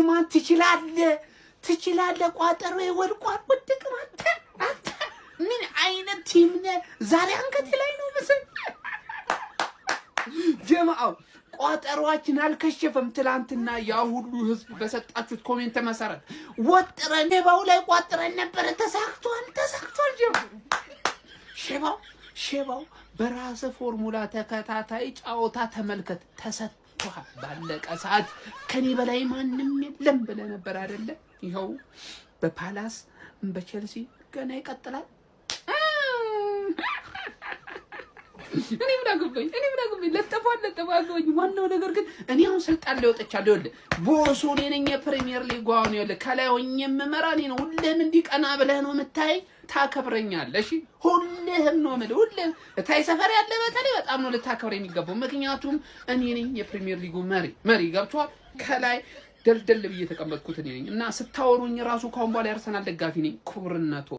ቢግማን ትችላለህ፣ ትችላለህ። ቋጠሮ ወድቋል። ወደቅም አንተ አንተ ምን አይነት team ነህ? ዛሬ አንገቴ ላይ ነው ምስል። ጀማአው ቋጠሯችን አልከሸፈም። ትላንትና ያ ሁሉ ህዝብ በሰጣችሁት comment መሰረት ወጥረን ሼባው ላይ ቋጥረን ነበረ። ተሳክቷል፣ ተሳክቷል። ሼባው ሼባው በራስ ፎርሙላ ተከታታይ ጨዋታ ተመልከት፣ ተሰጥቷል። ባለቀ ሰዓት ከኔ በላይ ማንም የለም ብለህ ነበር አይደለ? ይኸው በፓላስ በቼልሲ ገና ይቀጥላል። እኔ ምን አገባኝ? እኔ ምን አገባኝ? ለጠፋ ለጠፋ አገባኝ። ዋናው ነገር ግን እኔ አሁን ስልጣን ላይ ወጥቻለሁ። ይኸውልህ boss ኡ እኔ ነኝ። የፕሪሚየር ሊግ አሁን ይኸውልህ ከላይ ሆኜ የምመራ እኔ ነው። ሁሌም እንዲህ ቀና ብለህ ነው የምታይ፣ ታከብረኛለህ። እሺ ሁልህም ነው የምልህ። ሁልህም እታይ ሰፈር ያለ በተለይ በጣም ነው ልታከብረ የሚገባው። ምክንያቱም እኔ ነኝ የፕሪሚየር ሊጉ መሪ መሪ። ገብቶሃል? ከላይ ደልደል ብዬ የተቀመጥኩት እኔ ነኝ እና ስታወሩኝ ራሱ ከአሁን በኋላ የአርሰናል ደጋፊ ነኝ። ክቡርነቱ